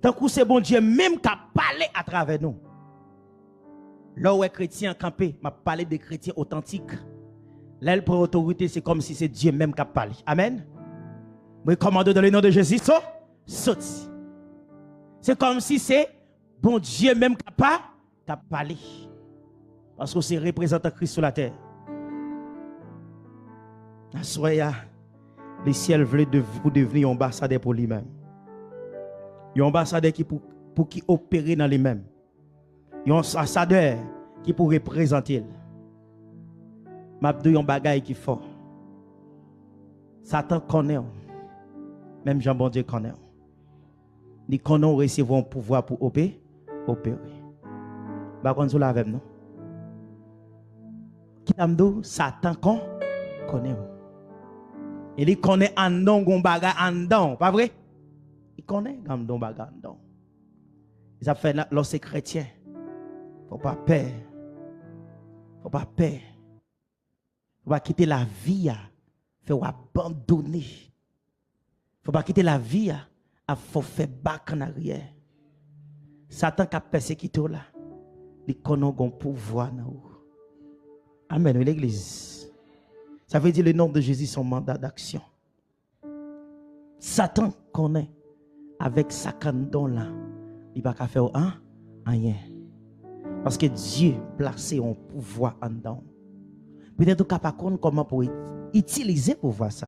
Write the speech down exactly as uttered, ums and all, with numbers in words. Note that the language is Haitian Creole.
Tankou se Bondye menm k ap pale atravè nou. Lè w wè kretyen an kanpe, m ap pale de kretyen otantik. Lè l pran otorite, se kòmsi se Dye menm k ap pale. Amèn. Mwen kòmande w dans le nom de Jésus, so, soti. Se kòmsi se Bondye menm k ap pa, k ap pale. Paske w se reprezantan Kris sou latè. Aswè a, lesyèl vle dev-, pou devni yon anbasadè pou li menm. Yon anbasadè ki pou, pou ki opere nan li menm. Yon anbasadè ki pou reprezante l. M ap di w yon bagay ki fò. Satan konnen w, menm jan Bondye konnen w. Li konnen w resevwa yon pouvwa pou ope-, opere. M pa konn si w la avè m, non. Kisa m di w? Satan kon-, konnen w. E li konnen anndan w gon bagay anndan w, pa vre? Li konnen anndan w gon bagay anndan w. E sa fè lè w se kretyen, fò w pa pè. Fò w pa pè. Fò w pa kite lavi a fè w abandone. Fò w pa kite lavi a ap fè w fè bak an aryè. Satan k ap pèsekite w la, li konnen w gon pouvwa nan ou. Amèn, wi, legliz. Sa vle di le nom de Jésus se yon manda d'action. Satan konnen avèk sa k anndan w la, li pa ka fè w an, anyen. Paske Dye plase yon pouvwa anndan w. Petèt ou ka pa konn kòman pou w itilize pouvwa sa.